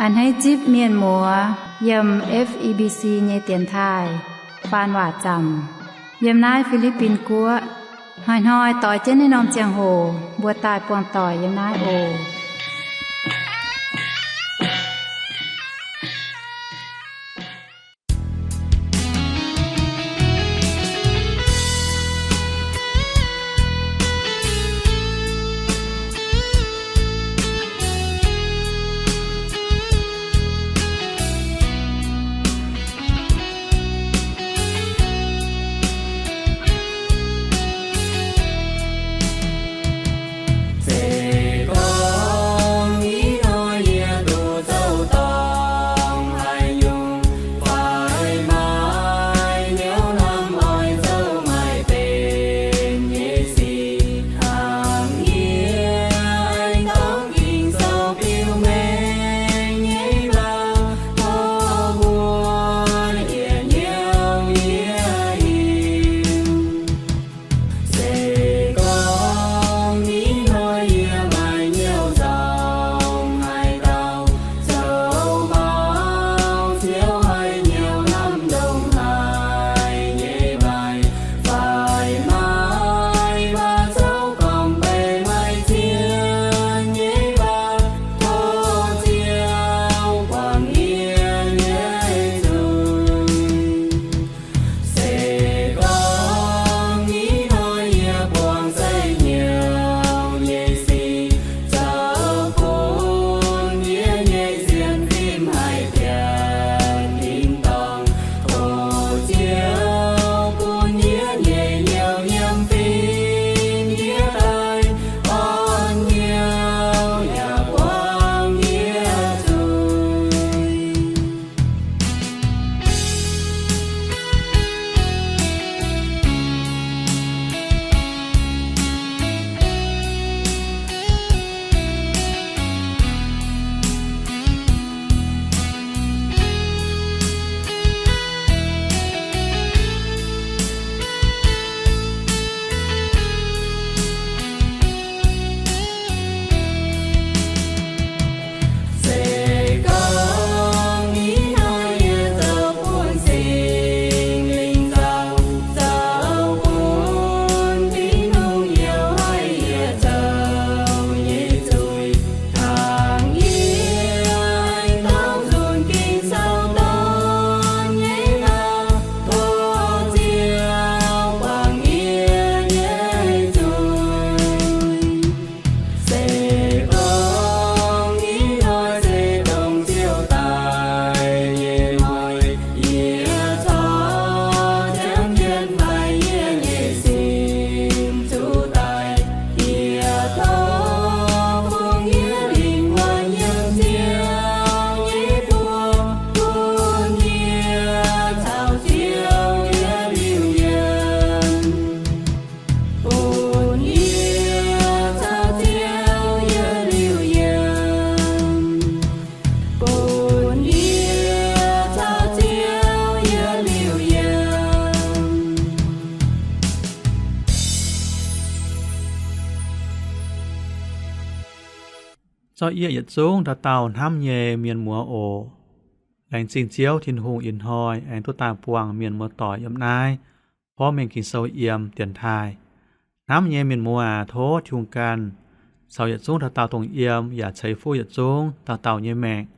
A'hneiv zipv mienh muoz yiem F E B C nyei dienx taaih faan waac zaamc yiem naaiv Fi^li^bin Guoqv. Hnoi-hnoi doix jienv naaiv norm ziangh hoc mbuo daaih buangh doic yiem naaiv oc. Se gorngv ih hnoi yie duqv zoux dorngc haaix nyungc, fai maaih hnyouv hnamv oix zoux maaih benx nyei sic, hnangv yie aengx dorngc Ging-Sou biux mengh nyei waac, tov mbuo yietc hnyouv yie hiuv. Se gorngv ih hnoi yie maaih hnyouv nzauh haaix dauh, zoux maux ziouc haiz hnyouv hnamv ndongc haaix nyei waac, fai maaih waac zoux gorngv benx maiv zien nyei waac, tov Ziouv buangh yie nyei zuiz. Se gorngv ih hnoi yie buangh zeqc hnyouv nyei sic, zoux bun yie nyei sienx fim haih bienx tin-dorngh, tov Ziouv bun yie nyei hnyouv yiem fin yie daaih, orn hnyouv yaac buangh yie zuiz. Se gorngv ih hnoi yie zoux bun Singx Lingh nzauh, zoux bun Tin-Hungh youh haic yie zoux nyei zuiz, hnangv yie aengx dorngc nzunc Ging-Sou dorn nyei waac, tov Ziouv buangh yie nyei zuiz. Se gorngv ih hnoi se dongh Ziouv daaih nyei hnoi, yie corc ziangh jienv faix yie nyei sin zuqc daaih. Yie tov fungx yie lingh wuonh yiem Ziouv nyei buoz, bun yie caux Ziouv yiem liuh yiem. Bun yie caux Ziouv yiem liuh yiem. Bun yie caux Ziouv yiem liuh yiem. Zorqv yie yietc zungv dauh dauh hnamv nyei mienh muoz oc. Laengz zingh Ziouv Tin-Hungh ih hnoi aengx duqv daaih buangh mienh muoz-doic yiem naaiv porv mengh Ging-Sou yiem dienx taaih. Hnamv nyei mienh muoz aac, tov Tin-Hungh ganh caux yietc zungv dauh dauh dongh yiem yaac ceix fuqv yietc zungv dauh dauh nyei maengc.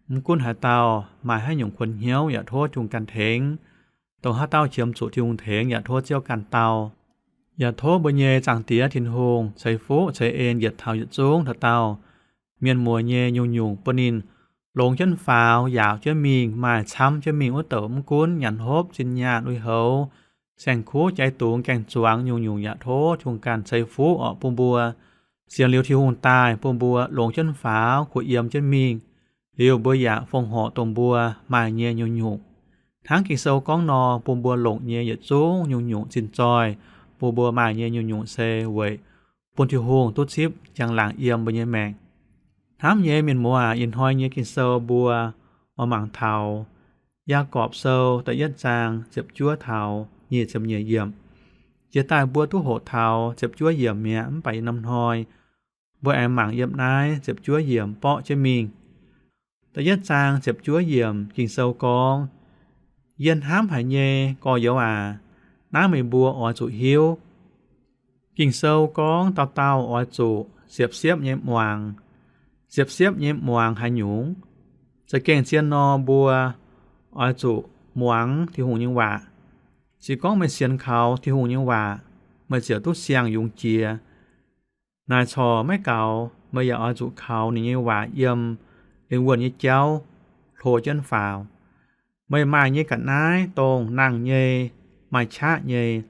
Mv gunv haaix dauh maaih haaix nyungc kuonx hnyouv yaac tov Tin-Hungh ganh tengx. Dongh haaix dauh qiemx zuqc Tin-Hungh tengx yaac tov Ziouv ganh dau. Yaac tov mbuo nyei Zaangc Diex Tin-Hungh ceix fuqv ceix en yietc taux yietc zungv dauh dauh mienh muoz nyei nyungc-nyungc, bun ninh longx jienv faaux, yaauc jienv mingh, maaih camv jienv mingh wuov douc, mv gunv nyanc hopv, zinh nyaanh, lui-houx, saeng-kuv, jai dungz, gaeng-zuangx, nyungc-nyungc yaac tov Tin-Hungh ganh ceix fuqv orqc bun mbuo. Sienx liuz Tin-Hungh daaih bun mbuo longx jienv faaux, kuh yiem jienv mingh, liuz mbuo yaac fongc horc dongh mbuo maaih nyei nyungc-nyungc. Hnangv Ging-Sou gorngv nor, bun mbuo longc nyei yietc zungv nyungc-nyungc zinh zoih, bun mbuo maaih nyei nyungc-nyungc se weic bun Tin-Hungh duqv zipv njang-laangc yiem mbuo nyei maengc. Hnamv nyei mienh muoz aac, ih hnoi nyei Ging-Sou mbuo oix mangc taux Yaagorpc Sou da'yietv zaang ziepc juov taux nyic ziepc nyeic yiemc. Jiex daaih mbuo duqv hoqc taux ziepc juov yiemc mi'aqv, mv baac ih norm hnoi mbuo aengx mangc yiem naaiv ziepc juov yiemc borqv jienv mingh. Da'yietv zaang ziepc juov yiemc Ging-Sou gorngv, Yie hnamv haic nyei gorx-youz aac, naaiv meih mbuo oix zuqc hiuv. Ging-Sou gorngv dauh dauh oix zuqc siepv-siepv nyei muangx. Siepv-siepv nyei muangx haaix nyungc? Za'gengh zien nor mbuo oix zuqc muangx Tin-Hungh nyei waac. Se gorngv meih sienx kaux Tin-Hungh nyei waac, meih ziouc duqv siang-yungz jiex. Naaic corc maiv gaux, meih yaac oix zuqc kaux ninh nyei waac yiem lingh wuonh nyei jauv hlo jienv faaux. Meih maaih nyei ga'naaiv dongh nangh nyei, maaih qaqv nyei,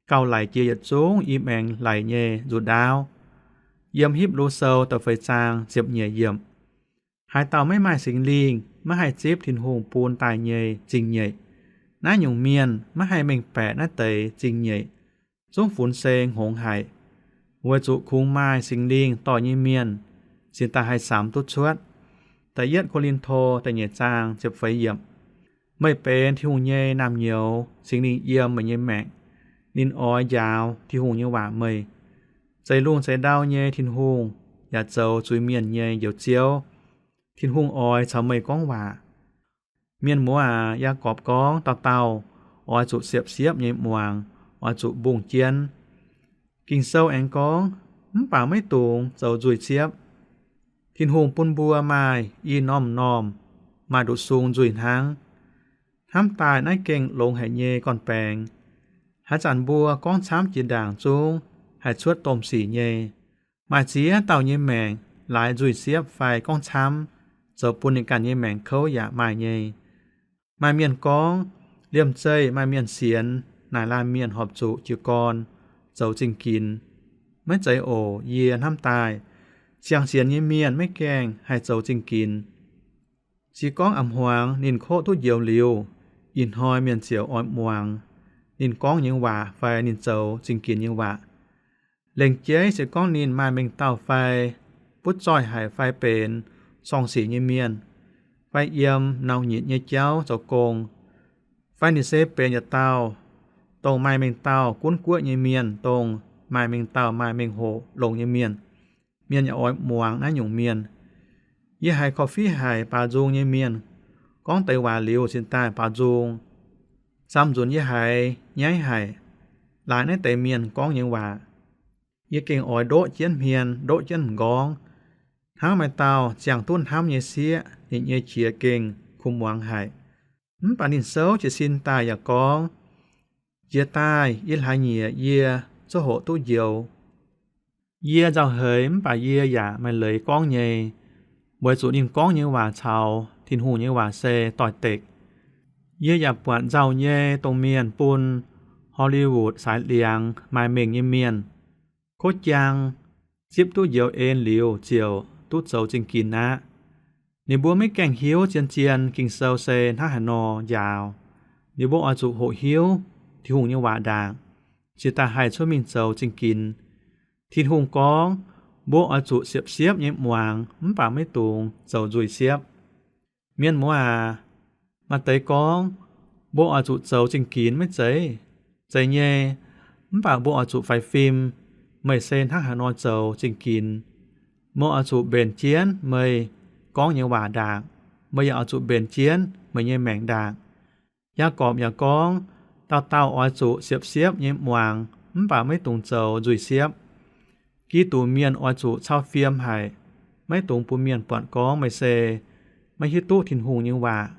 gauh laic jiex yietc zungv i maengx laic nyei nzuqc ndaauv. Yiem Hipv^lu Sou da'feix zaang ziepc nyeic yiemc, haaix dauh maiv maaih Singx Lingh maiv haih zipv Tin-Hungh bun daaih nyei zingh nyeic. Naaiv nyungc mienh maiv haih mengh baeqc naaiv deix zingh nyeic, zungv funx se hngongx haic. Weic zuqc kungx maaih Singx Lingh dorh nyei mienh cingx daaih haih samx duqv cuotv. Da'yietv Ko^lin^to da'nyeic zaang ziepc feix yiemc, Meih benx Tin-Hungh nyei naamh nyouz, Singx Lingh yiem meih nyei maengc. Ninh oix njaaux Tin-Hungh nyei waac meih. Zeix lungh zeix ndau nyei Tin-Hungh yaac zoux zuiz-mienh nyei Njoux Ziouv. Tin-Hungh oix caux meih gorngv waac. Mienh muoz aac, Yaagorpc gorngv dauh dauh oix zuqc siepv-siepv nyei muangx, oix zuqc mbungh jienv. Ging-Sou aengx gorngv, mv baac maiv dungx zoux nzuih siepv. Tin-Hungh bun mbuo maaih i norm-norm maaih nduqc sung nzuih hnangv. Hnamv daaih naaiv gengh longx haic nyei gorn-baengx. Haaix zanc mbuo gorngv camv jiex ndaangc zungv haih cuotv domh sic nyei. Maaih ziex dauh nyei maengc laaix nzuih siepv fai gorngv camv, zoux bun ninh ganh nyei maengc kouv yaac maaih nyei. Maaih mienh gorngv, liemh zeih maaih mienh sienx naaic laanh mienh horpc zuqc jiez gorn zoux zingh ginx. Maiv zeiz oc. Yie hnamv daaih, siang-sienx nyei mienh maiv gaengh haih zoux zingh ginx. Se gorngv a'hmuangx ninh kov duqv njoux liuz, ih hnoi mienh ziouc oix muangx ninh gorngv nyei waac fai ninh zoux zingh ginx nyei waac. Lengc jeiv se gorngv ninh maaih mengh dauh fai, butv zoih haic fai benx sorng-sic nyei mienh, fai yiem nau-nyitc nyei jauv zoux gong, fai ninh se benx yietc dauh dongh maaih mengh dauh gunv guoqv nyei mienh, dongh maaih mengh dauh maaih mengh hoc longx nyei mienh, mienh yaac oix muangx naaiv nyungc mienh. Yie haiz korv-fiqv haic baaux nzung nyei mienh gorngv deix waac liuz cingx daaih baaux nzung. Samx nzunc yie haiz nyaiv haic, laaix naaiv deix mienh gorngv nyei waac. Yie gengh oix ndoqv jienv hmien, ndoqv jienv m'nqorngv, hnangv maaih dauh ziangh duqv hnamv nyei sieqv, ninh nyei qiex gengh kuv muangx haic. Mv baac ninh souv jiez sin daaih yaac gorngv, Jiex daaih yie hlaax nyieqc yie zungv hoqc duqv njoux. Yie nzauh heix mv baac yie yaac maaih leiz gorngv nyei, weic zuqc ninh gorngv nyei waac caux Tin-Hungh nyei waac se doix-dekc. Yie yaac buatc nzauh nyei dongh mienh bun Hollywood saaix liangx maaih mengh nyei mienh, kov jaang, zipv duqv njoux en liuz ziouc duqv zoux zingh ginx aqv. Ninh mbuo maiv gaengh hiuv zien-zien Ging-Sou se hnangv haaix nor njaaux. Ninh mbuo oix zuqc hoqc hiuv Tin-Hungh nyei waac ndaangc, cingx daaih haih cuotv mingh zoux zingh ginx. Tin-Hungh gorngv, mbuo oix zuqc siepv-siepv nyei muangx mv baac maiv dungx zoux nzuih siepv. Mienh muoz aac, maaih deix gorngv, mbuo oix zuqc zoux zingh ginx maiv zeiz? Zeiz nyei, mv baac mbuo oix zuqc faix fim meih se hnangv haaix nor zoux zingh ginx. Meih oix zuqc mbenc jienv meih gorngv nyei waac ndaangc. Meih yaac oix zuqc mbenc jienv meih nyei maengc ndaangc. Yaagorpc yaac gorngv, dauh dauh oix zuqc siepv-siepv nyei muangx mv baac maiv dungx zoux nzuih siepv. Giduc mienh oix zuqc cau fiem haic, maiv dungx bun mienh buatc gorngv meih se maiv hiuv duqv Tin-Hungh nyei waac.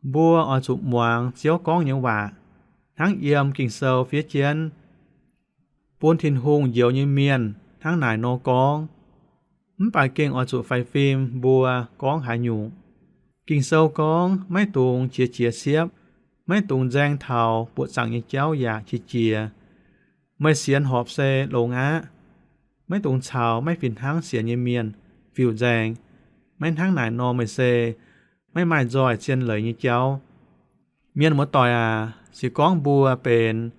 Mbuo oix zuqc muangx Ziouv gorngv nyei waac, hnangv yiem Ging-Sou fiev jienv, bun Tin-Hungh njoux nyei mienh hnangv naaic nor gorngv. Mv baac gengh oix zuqc faix fim mbuo gorngv haaix nyungc. Ging-Sou gorngv, maiv dungx qiex jiez siepv, maiv dungx nzaeng taux buoqc zaangc nyei jauv yaac qiex jiez. Meih sienx horpc se longx aqv. Maiv dungx caux maiv fih hnangv sienx nyei mienh fiuv nzaeng. Maiv hnangv naaic nor meih se maiv maaih nzoih zien leiz nyei jauv. Mienh muoz-doic aac, se gorngv mbuo benx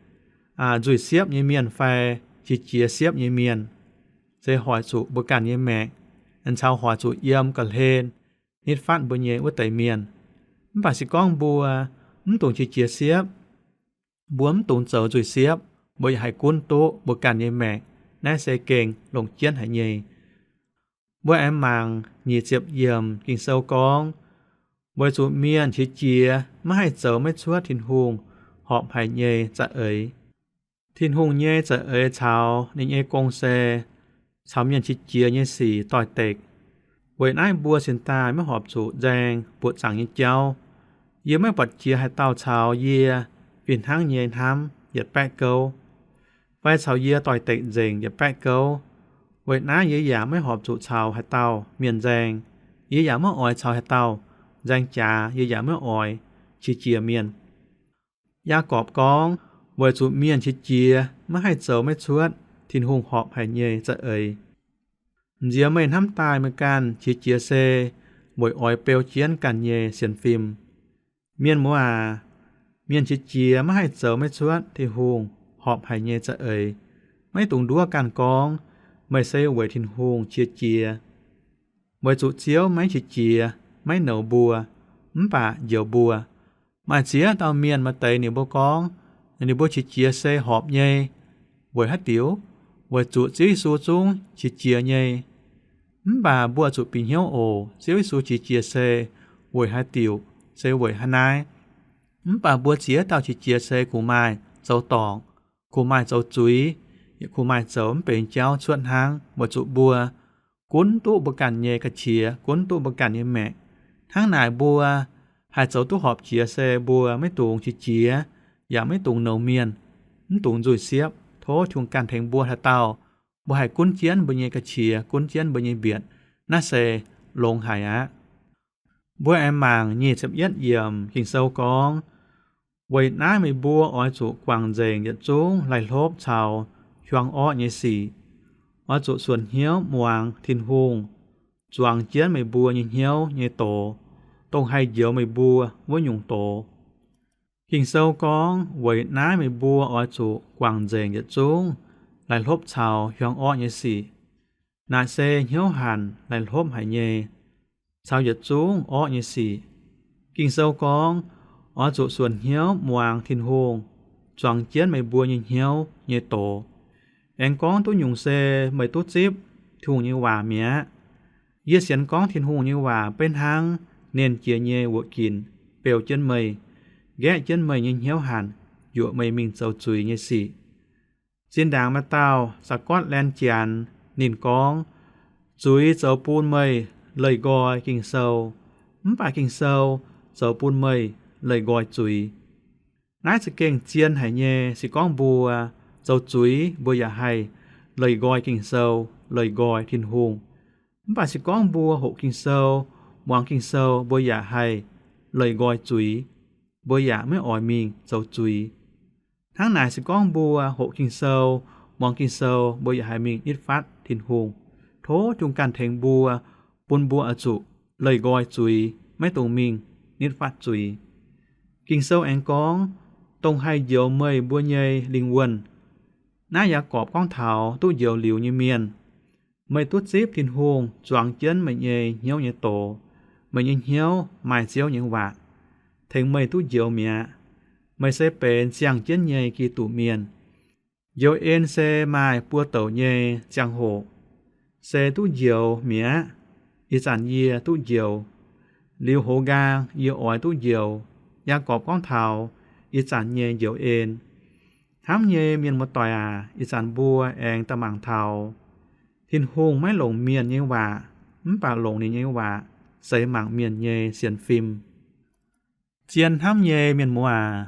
nzuih siepv nyei mienh fai qiex jiez siepv nyei mienh, se hoic zuqc mbuo ganh nyei maengc, caux hoic zuqc yiem ga'hlen nitv fatv mbuo nyei wuov deix mienh. Mv baac se gorngv mbuo mv dungx qiex jiez siepv, mbuo mv dungx zoux nzuih siepv, mbuo yaac haih gunv duqv mbuo ganh nyei maengc. Naaiv se gengh longc jienv haic nyei. Mbuo aengx mangc nyic ziepc yiemc Ging-Sou gorngv, weic zuqc mienh qiex jiez maiv haih zoux maiv cuotv Tin-Hungh horpc haic nyei za'eix. Tin-Hungh nyei za'eix caux ninh nyei gong se caux mienh qiex jiez nyei sic doix-dekc. Weic naaiv mbuo cingx daaih maiv horpc zuqc nzaeng buoqc zaangc nyei jauv. Yie maiv buatc jiex haaix dauh caux yie fih hnangv nyei hnamv yietc baeqv gouv, fai caux yie doix-dekc nzengc yietc baeqv gouv. Weic naaiv yie yaac maiv horpc zuqc caux haaix dauh mienh nzaeng. Yie yaac maiv oix caux haaix dauh nzaeng jaax. Yie yaac maiv oix qiex jiez mienh. Yaagorpc gorngv, weic zuqc mienh qiex jiez maiv haih zoux maiv cuotv Tin-Hungh horpc haic nyei za'eix. Nziex meih hnamv daaih meih ganh qiex jiez se weic oix beu jienv ganh nyei sienx fim. Mienh muoz aac, mienh qiex jiez maiv haih zoux maiv cuotv Tin-Hungh horpc haic nyei za'eix. Maiv dungx nduov ganh gorngv meih se weic Tin-Hungh qiex jiez. Weic zuqc Ziouv maiv qiex jiez, maiv nouz mbuo, mv baac njoux mbuo. Maaih ziex dauh mienh maaih deix ninh mbuo gorngv, ninh mbuo qiex jiez se horpc nyei. Weic haaix diuc? Weic zuqc Ziouv Yesu zungv qiex jiez nyei. Mv baac mbuo zuqc bieqc hnyouv oc. Ziouv Yesu qiex jiez se weic haaix diuc? Se weic haaix naaiv? Mv baac mbuo ziex dauh qiex jiez se kungx maaih zoux dorngc, kungx maaih zoux zuiz, yaac kungx maaih zoux mv benx jauv cuotv hnangv, weic zuqc mbuo gunv duqv mbuo ganh nyei ga'qiex, gunv duqv mbuo ganh nyei maengc. Hnangv naaic mbuo haih zoux duqv horpc jiex se mbuo maiv dungx qiex jiez, yaac maiv dungx nouz mienh, mv dungx nzuih siepv. Tov Tin-Hungh ganh tengx mbuo haaix dauh, mbuo haih gunv jienv mbuo nyei ga'qiex, gunv jienv mbuo nyei mbietc. Naaiv se longx haic aqv. Mbuo aengx mangc nyic ziepc yietv yiemc Ging-Sou gorngv, weic naaiv meih mbuo oix zuqc guangc nzengc yietc zungv laih hlopv caux hiuang orqv nyei sic. Oix zuqc suonc hnyouv muangx Tin-Hungh zuangx jienv meih mbuo nyei hnyouv nyei doz, dongh haih njoux meih mbuo wuov nyungc doz. Ging-Sou gorngv, weic naaiv meih mbuo oix zuqc guangc nzengc yietc zungv laih hlopv caux hiuang orqv nyei sic. Naaic se hnyouv hanc laih hlopv haic nyei, caux yietc zungv orqv nyei sic. Ging-Sou gorngv, oix zuqc suonc hnyouv muangx Tin-Hungh zuangx jienv meih mbuo nyei hnyouv nyei doz. Aengx gorngv duqv nyungc se meih duqv zipv Tin-Hungh nyei waac mi'aqv. Yie sienx gorngv Tin-Hungh nyei waac beiv hnangv nernh jiex nyei wuoqc ginc beu jienv meih, nqaeqv jienv meih nyei hnyouv hanc, yuoqc meih mingh zoux zuiz nyei sic. Zinh ndaangc maaih dauh Saa^gortv Laen Janx ninh gorngv, zuiz zoux bun meih leih nqoi Ging-Sou, mv baac Ging-Sou zoux bun meih leih nqoi zuiz. Naaiv za'gengh zien haic nyei. Se gorngv mbuo zoux zuiz, mbuo yaac haih leih nqoi Ging-Sou, leih nqoi Tin-Hungh. Mv baac se gorngv mbuo hoqc Ging-Sou, muangx Ging-Sou, mbuo yaac haih leih nqoi zuiz, mbuo yaac maiv oix mingh zoux zuiz. Hnangv naaic se gorngv mbuo hoqc Ging-Sou, muangx Ging-Sou, mbuo yaac haih mingh nitv fatv Tin-Hungh. Tov Tin-Hungh ganh tengx mbuo, bun mbuo oix zuqc leih nqoi zuiz, maiv dungx mingh nitv fatv zuiz. Ging-Sou aengx gorngv, dongh haih njoux meih mbuo nyei lingh wuonh. Naaiv Yaagorpc gorngv taux duqv njoux liuz nyei mienh. Meih duqv zipv Tin-Hungh zuangx jienv meih nyei hnyouv nyei doz, meih nyei hnyouv maaih Ziouv nyei waac tengx meih duqv njoux mi'aqv. Meih se benx ziangh jienv nyei Giduc Mienh. Njoux en se maaih buo douc nyei ziangh hoc, se duqv njoux mi'aqv. Ih zanc yie duqv njoux. Liuz hoz nqaang yie oix duqv njoux. Yaagorpc gorngv taux ih zanc nyei njoux en. Hnamv nyei mienh muoz-doic aac, ih zanc mbuo aengx daaih mangc taux Tin-Hungh maiv longc mienh nyei waac, mv baac longc ninh nyei waac seix mangc mienh nyei sienx fim. Zien hnamv nyei mienh muoz aac,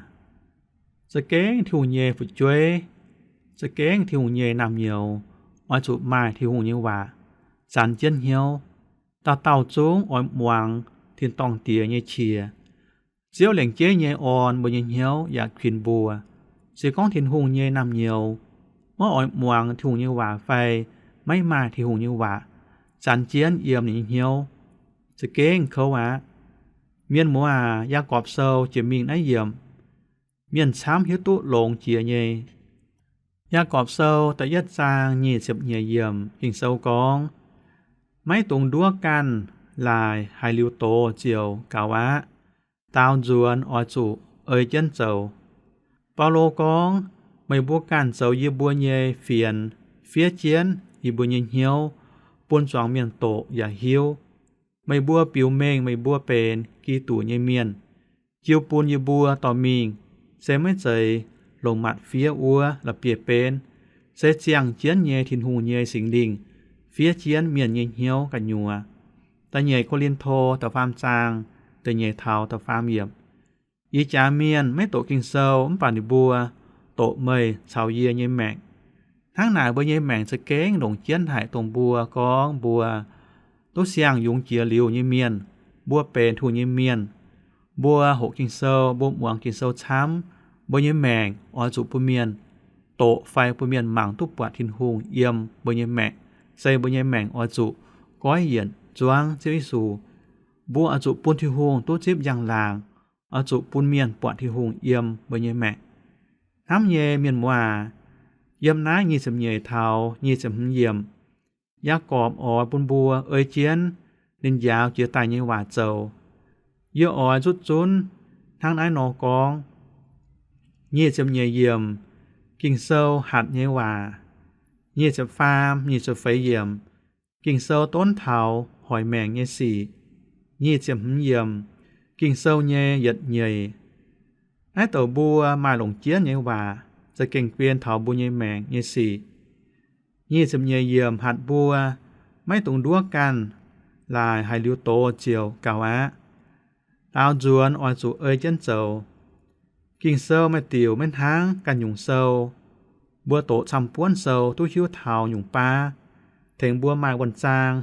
za'gengh Tin-Hungh nyei fu'jueiv, za'gengh Tin-Hungh nyei naamh nyouz oix zuqc maaih Tin-Hungh nyei waac zanx jienv hnyouv. Dauh dauh zungv oix muangx tin-dorngh Diex nyei qiex. Ziouv lengc jeiv nyei orn mbuo nyei hnyouv yaac kuinx mbuo. Se gorngv Tin-Hungh nyei naamh nyouz maiv oix muangx Tin-Hungh nyei waac fai maiv maaih Tin-Hungh nyei waac zanx jienv yiem ninh nyei hnyouv, za'gengh kouv aqv. Mienh muoz aac, Yaagorpc Sou jiex mingh naaiv yiemc, mienh camv hiuv duqv longx jiex nyei. Yaagorpc Sou da'yietv zaang nyic ziepc nyeic yiemc Ging-Sou gorngv, maiv dungx nduov ganh laaic haaix liuz doz ziouc gaux aqv. Daaux nzuonx oix zuqc ei jienv zoux. Baulo gorngv, meih mbuo ganh zoux yie mbuo nyei fienx, fiev jienv yie mbuo nyei hnyouv, bun zuangx mienh doqc yaac hiuv. Meih mbuo biux mengh meih mbuo benx Giduc nyei mienh, jiu bun yie mbuo dorh mingh, se maiv zeiz longc matc fiev wuov la'bieiv-benv, se ziangh jienv nyei Tin-Hungh nyei Singx Lingh fiev jienv mienh nyei hnyouv gu'nyuoz. Da'nyeic Ko^lin^to da'faam zaang da'nyeic taux da'faam yiemc. Ih jaax mienh maiv doqc Ging-Sou mv baac ninh mbuo doqc meih caux yie nyei maengc. Hnangv naaic mbuo nyei maengc za'gengh longc jienv haic dongh mbuo gorngv mbuo duqv siang-yungz jiex liuz nyei mienh, mbuo benx Tin-Hungh nyei mienh, mbuo hoqc Ging-Sou, mbuo muangx Ging-Sou camv, mbuo nyei maengc oix zuqc bun mienh doqc fai bun mienh mangc duqv buatc Tin-Hungh yiem mbuo nyei maengc, se mbuo nyei maengc oix zuqc goiv yienc zuangv Ziouv Yesu. Mbuo oix zuqc bun Tin-Hungh duqv zipv njang-laangc, oix zuqc bun mienh buatc Tin-Hungh yiem mbuo nyei maengc. Hnamv nyei mienh muoz aac, yiem naaiv nyic ziepc nyeic taux nyic ziepc hmz yiemc, Yaagorpc oix bun mbuo ei jienv ninh njaaux jiex daaih nyei waac zoux. Yie oix nzutv zunv hnangv naaiv nor gorngv. Nyic ziepc nyeic yiemc, Ging-Sou hatc nyei waac. Nyic ziepc faam, nyic ziepc feix yiemc, Ging-Sou donv taux hoic maengc nyei sic. Nyic ziepc hmz yiemc, Ging-Sou nyei yietc nyeic. Naaiv douc mbuo maaih longc jienv nyei waac za'gengh guen taux mbuo nyei maengc nyei sic. Nyic ziepc nyeic yiemc hatc mbuo maiv dungx nduov ganh, laaic haaix liuz doz ziouc gaux aqv. Daaux nzuonx oix zuqc ei jienv zoux. Ging-Sou maaih diuc maiv hnangv ganh nyungc sou. Mbuo doqc camv-buonv sou duqv hiuv taux nyungc baav, tengx mbuo maaih wuonh zaang,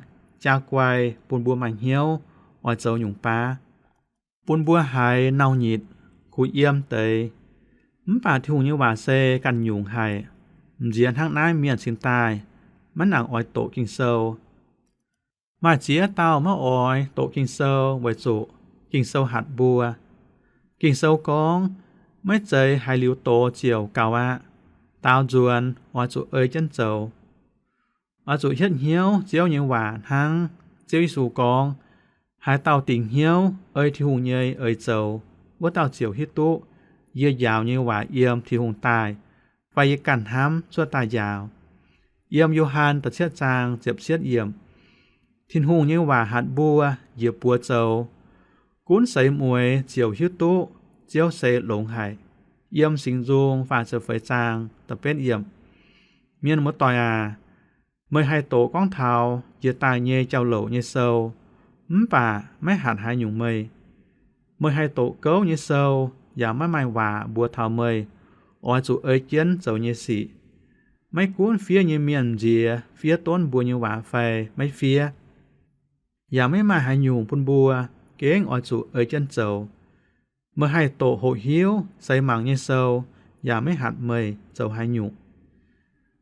jaa guai bun mbuo maaih hnyouv oix zoux nyungc baav, bun mbuo haiz nauh nyitc, kuh yiem deix. Mv baac Tin-Hungh nyei waac se ganh nyungc haic, m'nziex hnangv naaiv mienh cingx daaih maiv nangc oix doqc Ging-Sou. Maaih ziex dauh maiv oix doqc Ging-Sou weic zuqc Ging-Sou hatc mbuo. Ging-Sou gorngv, maiv zeiz haaix liuz doz ziouc gaux aqv. Daaux nzuonx oix zuqc ei jienv zoux. Oix zuqc hietv hnyouv Ziouv nyei waac hnangv Ziouv Yesu gorngv, haaix dauh dingc hnyouv ei Tin-Hungh nyei eix zoux, wuov dauh ziouc hiuv duqv yie njaaux nyei waac yiem Tin-Hungh daaih, fai yie ganh hnamv cuotv daaih njaaux. Yiem Yo^han da'cietv zaang ziepc cietv yiemc, Tin-Hungh nyei waac hatc mbuo njiec buoz zoux. Gunv seix mueiz ziouc hiuv duqv Ziouv se longx haic. Yiem Singx Nzung faah ziepc feix zaang da'betv yiemc, mienh muoz-doic aac, meih haih doqc gorngv taux jiex daaih nyei jauv-louc nyei sou, mv baac maiv hatc haaix nyungc meih. Meih haih doqc gouv nyei sou, yaac maiv maaih waac mbuox taux meih oix zuqc ei jienv zoux nyei sic. Maiv gunv fiev nyei mienh m'nziex fiev donv mbuo nyei waac fai maiv fiev, yaac maiv maaih haaix nyungc bun mbuo gengh oix zuqc ei jienv zoux. Meih haih doqc hoqc hiuv seix mangc nyei sou, yaac maiv hatc meih zoux haaix nyungc.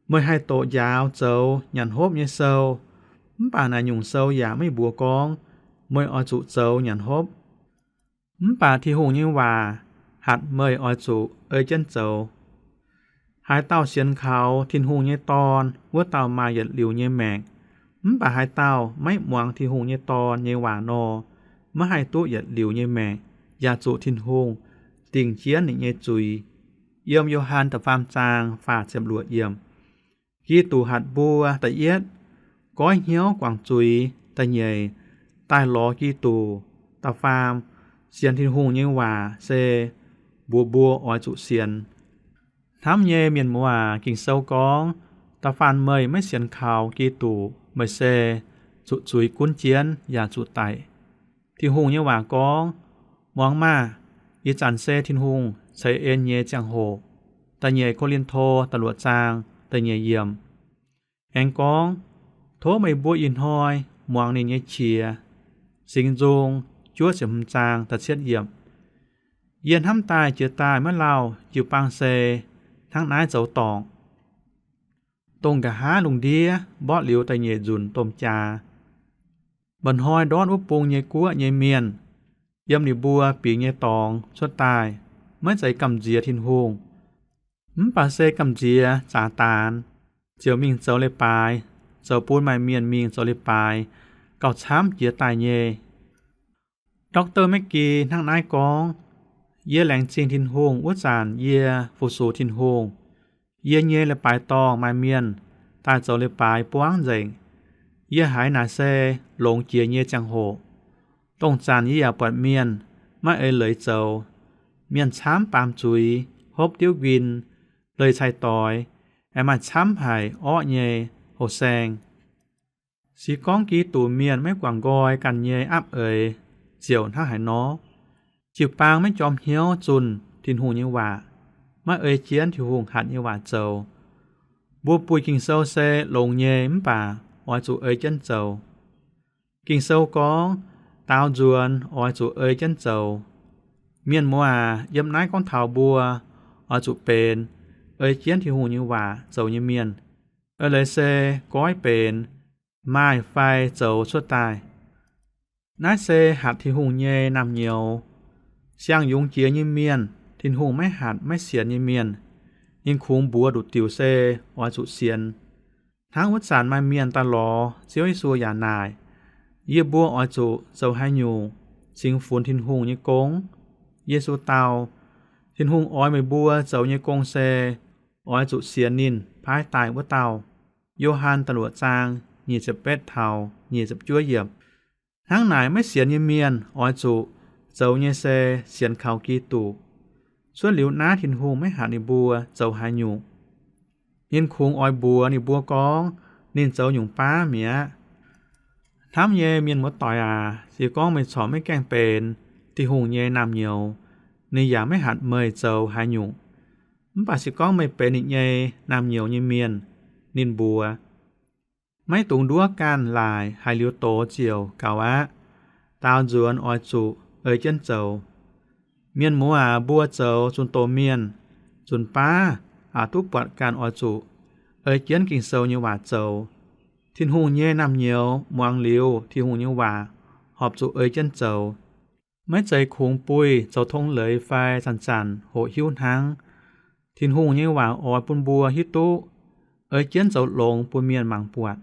Meih haih doqc njaaux zoux nyanc hopv nyei sou, mv baac naaic nyungc sou yaac maiv mbuox gorngv meih oix zuqc zoux nyanc hopv. Mv baac Tin-Hungh nyei waac hatc meih oix zuqc ei jienv zoux. Haaix dauh sienx kaux Tin-Hungh nyei Dorn, wuov dauh maaih yietc liuz nyei maengc. Mv baac haaix dauh maiv muangx Tin-Hungh nyei Dorn nyei waac nor, maiv haih duqv yietc liuz nyei maengc, yaac zuqc Tin-Hungh dingc jienv ninh nyei zuiz. Yiem Yo^han da'faam zaang faah ziepc luoqc yiemc. Giduc hatc mbuo, da'yietv, goiv hnyouv guangc zuiz, da'nyeic, daaih lorz Giduc, da'faam, sienx Tin-Hungh nyei waac se mbuox mbuo oix zuqc sienx. Hnamv nyei mienh muoz aac, Ging-Sou gorngv, da'faanh meih maiv sienx kaux Giduc, meih se zuqc zuiz gunv jienv yaac zuqc daic. Tin-Hungh nyei waac gorngv, muangx maah! Ih zanc se Tin-Hungh ceix en nyei ziangh hoc. Da'nyeic Ko^lin^to da'luoqc zaang da'nyeic yiemc. Aengx gorngv, tov meih mbuo ih hnoi muangx ninh nyei qiex. Singx Nzung juov ziepc hmz zaang da'cietv yiemc. Yie hnamv daaih jiex daaih maiv lauh jiu-baang se hnangv naaiv zoux dorngc. Dongh nqa'haav lungh ndiev mborqv liuz da'nyeic nzunc domh jaax, mba'hnoi ndortv wuov bung nyei guoqv nyei mienh yiem ninh mbuo bingx nyei dorngx cuotv daaih, maiv zeiz gamh nziex Tin-Hungh, mv baac se gamh nziex Saadaan, ziouc mingh zoux leiz-baaix, zoux bun maaih mienh mingh zoux leiz-baaix gauh camv jiex daaih nyei. Doctor Magee hnangv naaiv gorngv, yie laengz zingh Tin-Hungh wuov zanc yie fu-sux Tin-Hungh. Yie nyei leiz-baaix dorngh maaih mienh daaih zoux leiz-baaix buangv nzengc. Yie haiz naaic se longx jiex nyei ziangh hoc. Dongh zanc yie yaac buatc mienh maiv ei leiz zoux. Mienh camv baamz zuiz, hopv diuv nquin, leih cai-doix, aengx maaih camv haic orqv nyei houh saeng. Se gorngv Giduc mienh maiv guangc nqoi ganh nyei apv eix ziouc hnangv haaix nor. Jiu-baang maiv jorm hnyouv zunh Tin-Hungh nyei waac, maiv ei jienv Tin-Hungh hatc nyei waac zoux. Mbuo buih Ging-Sou se longx nyei mv baac oix zuqc ei jienv zoux. Ging-Sou gorngv, daaux nzuonx oix zuqc ei jienv zoux. Mienh muoz aac, yiem naaiv gorngv taux mbuo oix zuqc benx ei jienv Tin-Hungh nyei waac zoux nyei mienh. Eix leiz se goiv benx maaih fai zoux cuotv daaih. Naaiv se hatc Tin-Hungh nyei naamh nyouz. Siang-yungz jiex nyei mienh, Tin-Hungh maiv hatc maiv sienx nyei mienh, ninh kungx mbuox nduqc diuc se oix zuqc sienx. Hnangv wuov zanc maaih mienh daaih lorz Ziouv Yesu yaac naaic, yie mbuo oix zuqc zoux haaix nyungc cingx funx Tin-Hungh nyei gong? Yesu dau, Tin-Hungh oix meih mbuo zoux nyei gong se oix zuqc sienx ninh paaiv daaih wuov dauh. Yo^han da'luoqc zaang nyic ziepc betv taux nyic ziepc juov yiemc. Hnangv naaic maiv sienx nyei mienh oix zuqc zoux nyei se sienx kaux Giduc. Cuotv liuz naaiv Tin-Hungh maiv hatc ninh mbuo zoux haaix nyungc. Ninh kungx oix mbuox ninh mbuo gorngv ninh zoux nyungc baav mi'aqv. Hnamv nyei mienh muoz-doic aac, se gorngv meih corc maiv gaengh benx Tin-Hungh nyei naamh nyouz, ninh yaac maiv hatc meih zoux haaix nyungc. Mv baac se gorngv meih benx ninh nyei naamh nyouz nyei mienh, ninh mbuox, maiv dungx nduov ganh laaic, haiz liuz doz ziouc gaux aqv. Daaux nzuonx oix zuqc ei jienv zoux. Mienh muoz aac, mbuo zoux zunh doz mienh, zunc baav aqc duqv buatc ganh oix zuqc ei jienv Ging-Sou nyei waac zoux. Tin-Hungh nyei naamh nyouz muangx liuz Tin-Hungh nyei waac horpc zuqc ei jienv zoux. Maiv zeiz kungx buih zoux tong leiz fai zanc-zanc hoqc hiuv hnangv. Tin-Hungh nyei waac oix bun mbuo hiuv duqv ei jienv zoux longx bun mienh mangc buatc,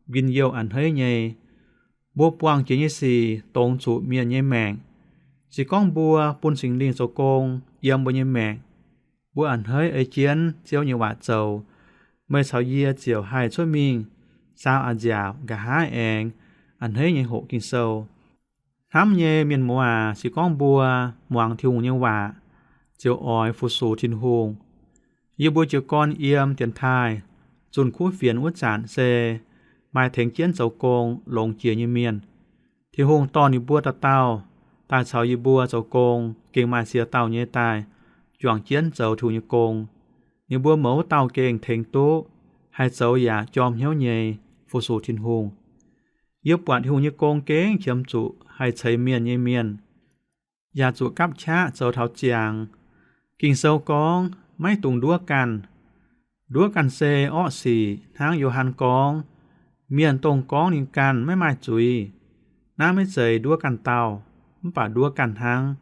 njien-youh a'hneiv nyei. Mbuo buangh jiex nyei sic dongz zuqc mienh nyei maengc. Se gorngv mbuo bun Singx Lingh zoux gong yiem mbuo nyei maengc, mbuo a'hneiv ei jienv Ziouv nyei waac zoux, meih caux yie ziouc haih cuotv mingh saau a'nziaauc, nqa'haav aengx a'hneiv nyei hoqc Ging-Sou. Hnamv nyei mienh muoz aac, se gorngv mbuo muangx Tin-Hungh nyei waac, ziouc oix fu-sux Tin-Hungh. Yie mbuo jiez gorn yiem dienx taaih zunh kuv fienx wuov zanc se maaih tengx jienv zoux gong longx jiex nyei mienh. Tin-Hungh dorh ninh mbuo dauh dauh daaih caux yie mbuo zoux gong, gengh maaih ziex dauh nyei daaih juangc jienv zoux Tin-Hungh nyei gong. Ninh mbuo mouz dauh gengh tengx duqv, haih zoux yaac jorm hnyouv nyei fu-sux Tin-Hungh. Yie buatc Tin-Hungh nyei gong gengh qiemx zuqc haih ceix mienh nyei mienh, yaac zuqc gapv qaqv zoux taux ziangx. Ging-Sou gorngv, maiv dungx nduov ganh. Nduov ganh se orqv sic hnangv Yo^han gorngv, mienh dongh gorngv ninh ganh maiv maaih zuiz. Naaiv maiv zeiz nduov ganh dauh, mv baac nduov ganh hnangv.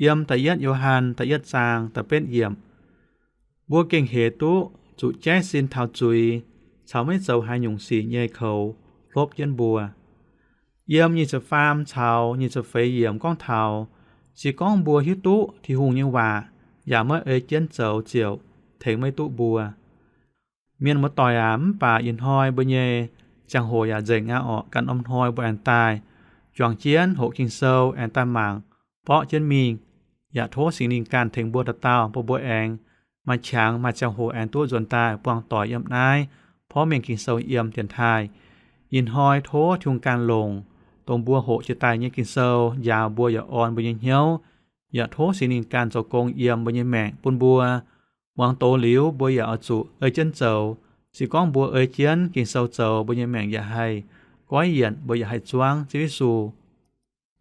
Yiem da'yietv Yo^han da'yietv zaang da'betv yiemc, mbuo gengh hec duqv zuqc jaiv sin taux zuiz caux maiv zoux haaix nyungc sic nyei koux hlopv jienv mbuo. Yiem nyic ziepc faam caux nyic ziepc feix yiemc gorngv taux, se gorngv mbuo hiuv duqv Tin-Hungh nyei waac yaac maiv ei jienv zoux ziouc tengx maiv duqv mbuo. Mienh muoz-doic aac, mv baac ih hnoi mbuo nyei ziangh hoc yaac nzengc aqv orqc. Ganh norm hnoi mbuo aengx daaih juangc jienv hoqc Ging-Sou, aengx daaih mangc borqv jienv mingh. Yaac tov Singx Lingh ganh tengx mbuo dauh dauh, bun mbuo aengx maaih qangx maaih ziangh hoc aengx duqv nzuonx daaih buangh doic yiem naaiv porv mengh Ging-Sou yiem dienx taaih. Ih hnoi tov Tin-Hungh ganh longc dongh mbuo hoqc jiex daaih nyei Ging-Sou njaaux mbuo yaac orn mbuo nyei hnyouv. Yaac tov Singx Lingh ganh zoux gong yiem mbuo nyei maengc bun mbuo. Muangx doz liuz mbuo yaac oix zuqc ei jienv zoux. Se gorngv mbuo ei jienv Ging-Sou zoux, mbuo nyei maengc yaac haih goiv yienc, mbuo yaac haih zuangv Ziouv Yesu.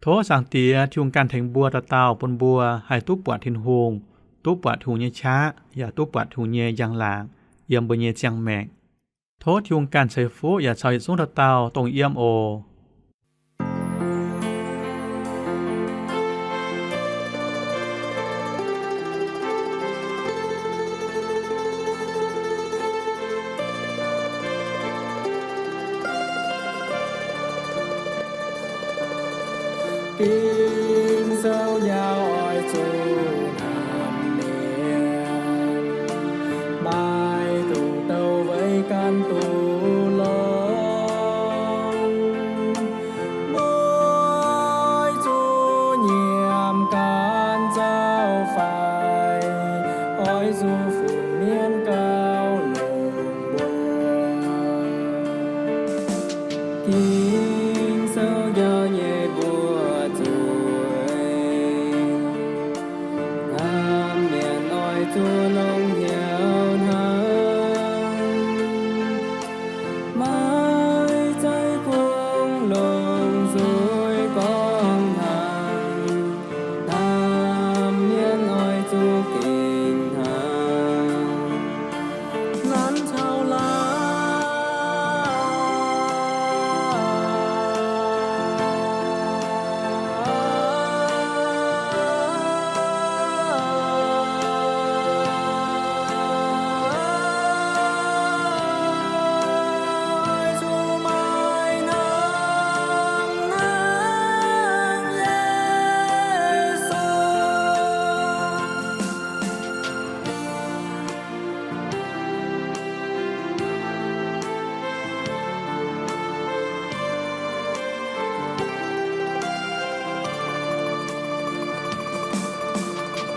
Tov Zaangc Diex Tin-Hungh ganh tengx mbuo dauh dauh, bun mbuo haih duqv buatc Tin-Hungh, duqv buatc Tin-Hungh nyei qaqv, yaac duqv buatc Tin-Hungh nyei njang-laangc yiem mbuo nyei ziangh maengc. Tov Tin-Hungh ganh ceix fuqv yaac caux yietc zungv dauh dauh dongh yiem oc. Ging-Sou njaaux oix zuqc hnamv mienh, maiv dungx douc weic ganh duqv lorz. zuqc funx mienv gauh longx mbuo. Ging-Sou njaaux nyei mbuo zuiz, hnamv mienh oix zuqc longx hnyouv hnangv. Maiv zeiz kungx longc nzuih gorngv hnangv, hnamv mienh oix zuqc gengh hnangv. Laanh caux laanh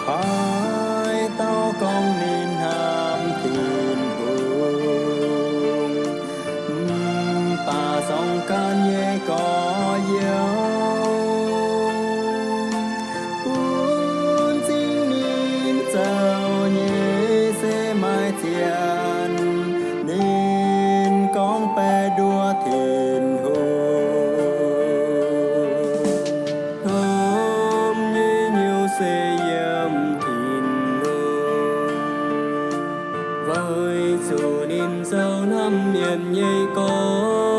Haaix dauh gorngv ninh hnamv Tin-Hungh, mv baac zorng gan nyei gorx-youz, bun cing ninh zoux nyei se maaih zienh. Ninh gorngv baeqc nduov Tin-Hungh, hnamv nyei hnyouv se yiem Tin-Hungh, weic zuqc ninh zoux hnamv mienh nyei gorn,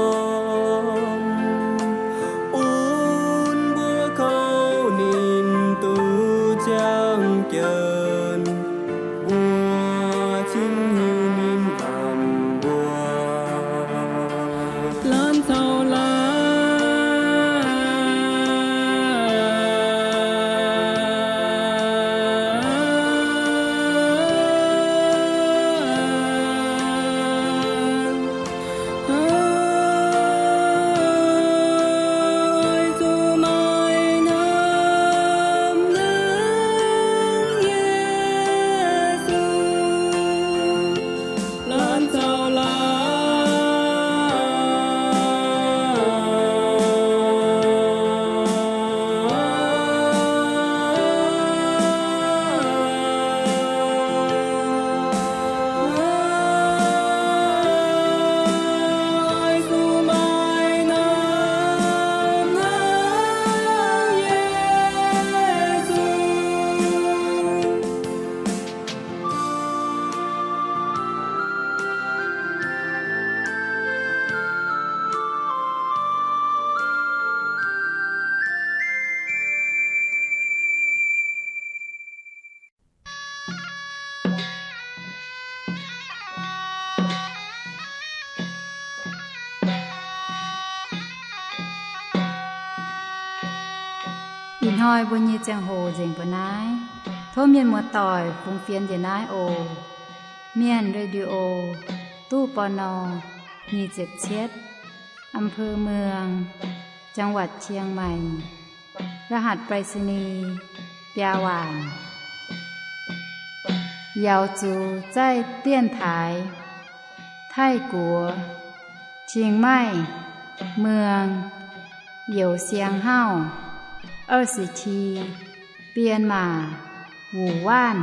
bun mbuo kouv ninh duqv jangx jienh. Mbuo cingx hiuv ninh hnamv mbuo. Laanh caux laanh Ih hnoi mbuo nyei ziangh hoc nzengc mbuo naaiv. Tov mienh muoz-doic fungx fienx njiec naaiv oc. Mienh Radio, ตู้ ปณ. nyic ziepc cietv, อำเภอเมือง จังหวัดเชียงใหม่ รหัสไปรษณีย์ biaa waanc. Yaux zuqc zaih 电台 Taiv-Guoqv เชียงใหม่ เมือง Youz Siang Hauv, 二十七 Bienh Maac, Wuoqc Waanv.